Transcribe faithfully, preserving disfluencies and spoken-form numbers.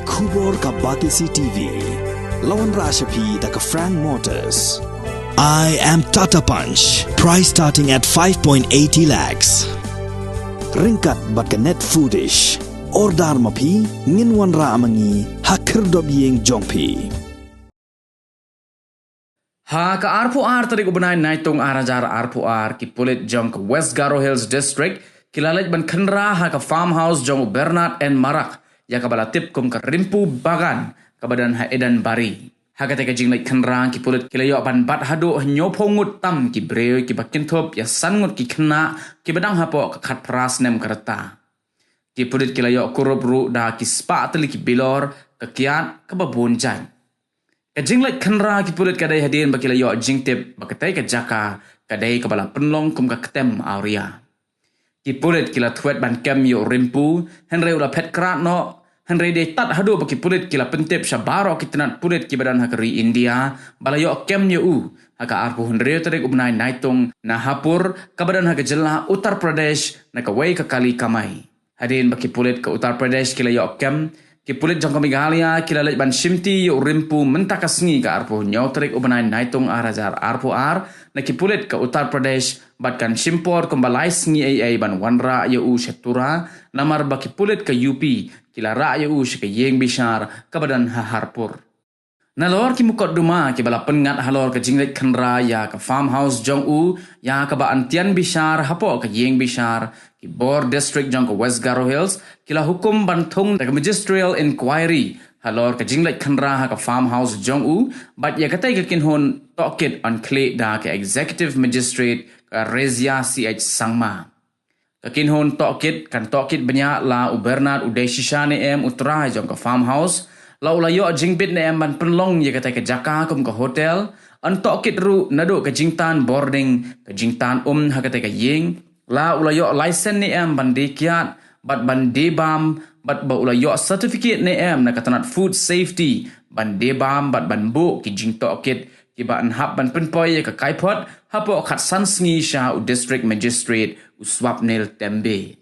Khubor ka Batesi T V. La wanrah sha phi da ka Frank Motors. I am Tata Punch. Price starting at five point eighty lakhs. Ryngkat bad ka Net Foodish. Order ma phi, ngin wanrah ma ngi ha khyrdop ïing jong phi. Ha ka arphew ar tarik u bnai Naitung ar hajar arphew ar, ki pulit jong ka West Garo Hills District ki la leit ban khynra ha ka farmhouse jong u Bernard N Marak, ïa kaba la tip kum ka Rimpu Bagan, kaba don ha Edenbari. Ha katei ka jingleit khynra, ki pulit ki la ïoh ban bat haduh hynñiewphew ngut tam ki briew kiba kynthup ïa san ngut ki khynnah kiba dang hapoh ka khatphra snem ka rta. Ki pulit ki la ïoh kurup ruh da ki spah tylli ki bilor, ka kiad, kaba bun jait. Ka jingleit khynra ki pulit ka dei hadien ba ki la ïoh jingtip ba katei ka jaka ka dei kaba la pynlong kum ka ktem awria. Ki pulit ki la thwet ban kem ïa u Rimpu, hynrei u la phet krad noh, hynrei dei tad haduh ba ki pulit ki la pyntip sha baroh ki tnat pulit kiba don ha ka ri India ba la ïoh kem ïa u ha ka arphew hynriew tarik u bnai Naitung na Hapur, kaba don ha ka jylla Uttar Pradesh, na kawei ka kali kamai. Hadien ba ki pulit ka Uttar Pradesh ki la ïoh kem, ki pulit jong ka Meghalaya ki la leit ban shimti ïa u Rimpu mynta ka sngi ka arphew hynñiew tarik u bnai Naitung ar hajar arphew ar na ki pulit ka Uttar Pradesh, bad kan shim por kumba lai sngi ei ei ban wanrah ïa u sha Tura, namar ba ki pulit ka U P ki la rah ïa u sha ka ïing bishar kaba don ha Hapur. Nalor ki mukotduma kiba la pynngat halor ka jingleit khynra ïa ka farmhouse jong u, ïa kaba yn tian bishar hapoh ka ïing bishar, ki bor district jong ka West Garo Hills ki la hukum ban thung da ka magisterial inquiry halor ka jingleit khynra ha ka farmhouse jong u, bad ïa katei ka kynhun tohkit yn khlieh da ka executive magistrate, ka Rezia C H Sangma. Ka kynhun tohkit kan tohkit bniah la u Bernard u dei shisha ne em u trai jong ka farmhouse, la u la ïoh jingbit ne em ban pynlong ïa katei ka jaka kum ka hotel, yn tohkit ruh naduh ka jingtan bording, ka jingtan um ha katei ka ïing, la u la ïoh license ne em ban die kiad bad ban die bam, bad ba u la ïoh certificate ne em na ka tnat food safety ban die bam bad ban buh ki jingtohkit kiba yn hap ban pynpoi ïa ka kaiphod hapoh khatsan sngi sha u district magistrate u Swapnil Tembe.